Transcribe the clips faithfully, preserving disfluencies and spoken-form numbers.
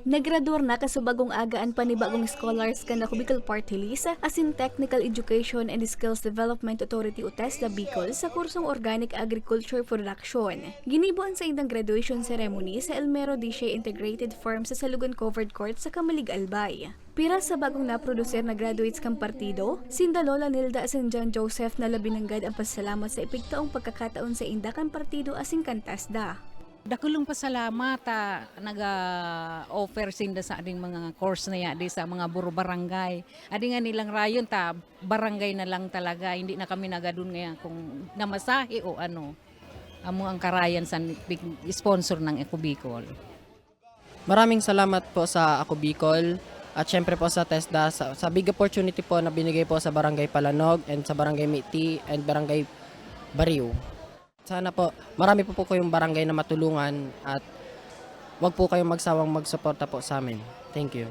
Nagradwar na kasubagong aga an panibagong scholars kan Ako Bicol Party List asin Technical Education and Skills Development Authority o TESDA Bicol sa kursong Organic Agriculture Production. Ginibo an saindang graduation ceremony sa El Mero Dishe Integrated Farm sa Salugon Covered Court sa Camalig, Albay. Pira sa bagong naproduser na graduates kan partido, sinda Lola Nilda asin John Joseph na labi nanggad an pasalamat sa ipigtaong pagkakataon sainda kan partido asin kan TESDA. Dakulong pasalamat ta naga-offer sinda sa ating mga course na yadi sa mga buro barangay. Adi nga nilang rayon ta barangay na lang talaga, hindi na kami nagadun ngayon kung namasahe o ano. Amo ang karayan sa pig-, sponsor ng Eco Bicol. Maraming salamat po sa Ako Bicol at syempre po sa TESDA sa, sa big opportunity po na binigay po sa Barangay Palanog and sa Barangay Miti and Barangay Bariw. Sana po marami po po kayong barangay na matulungan at wag po kayong magsawang magsuporta po sa amin. Thank you.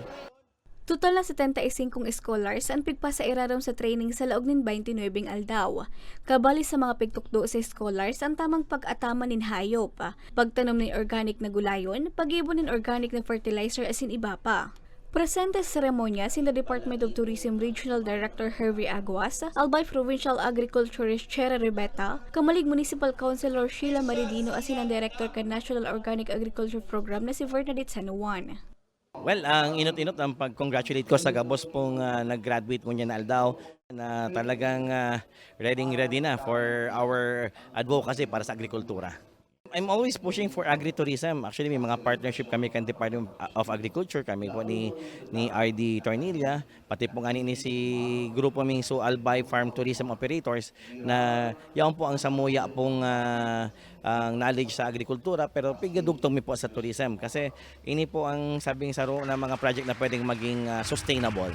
Total na setenta y cinco scholars an pigpasairarom sa training sa laog nin twenty-nine aldaw. Kabali sa mga pigtukdo sa scholars an tamang pag-ataman nin hayop, pagtanom nin organic na gulayon, paggibo nin organic na fertilizer asin iba pa. Presente sa seremonya sinda Department of Tourism Regional Director Hervey Aguas, Albay Provincial Agriculturist Cherry Ribeta, Camalig Municipal Councilor Sheila Maridino asin ang Director kan National Organic Agriculture Program na si Bernadette San Juan. Well, ang inot-inot ang pag-congratulate ko sa gabos pong, ah, nag-graduate ngunyan na aldaw na talagang, ah, ready-ready na for our advocacy para sa agrikultura. I'm always pushing for agritourism. Actually, may mga partnership kami kan Department of Agriculture, kami po ni, ni R D Tornilla, pati po nga ni, ni si grupo ming Sualbay Farm Tourism Operators na yaon po ang samuya pong, ah, ang knowledge sa agrikultura, pero pigadugtong mi po sa tourism. Kasi ini po ang sabing saro na mga project na pwedeng maging, ah, sustainable.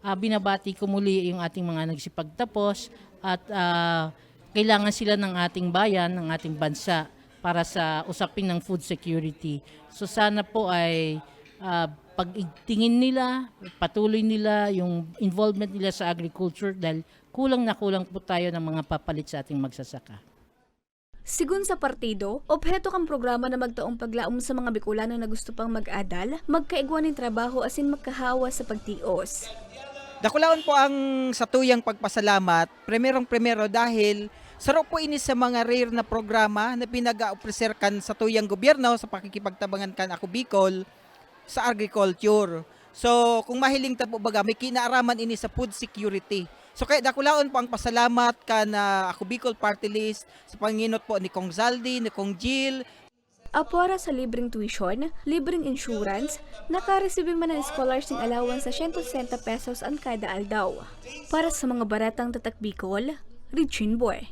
Ah, binabati ko muli yung ating mga nagsipagtapos at, ah, kailangan sila ng ating bayan, ng ating bansa para sa usapin ng food security. So sana po ay, ah, pag-igtingin nila, patuloy nila yung involvement nila sa agriculture dahil kulang na kulang po tayo ng mga papalit sa ating magsasaka. Sigon sa partido, obheto kan programa na magtaong paglaom sa mga Bicolano na gusto pang mag-adal, magkaigwa nin trabaho asin magkahawa sa pagtios. Dakulaon po ang satuyang pagpasalamat, primerong-primero dahil saro po ini sa mga rare na programa na pinag-aopreser kan satuyang gobyerno sa pakikipagtabangan kan Ako Bicol sa agriculture. So, kung mahiling ta po baga, may kinaaraman ini sa food security. So, kaya dakulaon po ang pasalamat kan, ah, Ako Bicol Party List sa panginot po ni Kong Zaldy, ni Kong Jill. Apwara sa libreng tuition, libreng insurance, nakaresibi man ang scholars nin allowance na siyento sesenta pesos an kada aldaw. Para sa mga baretang Tatak Bicol, Regine Boy.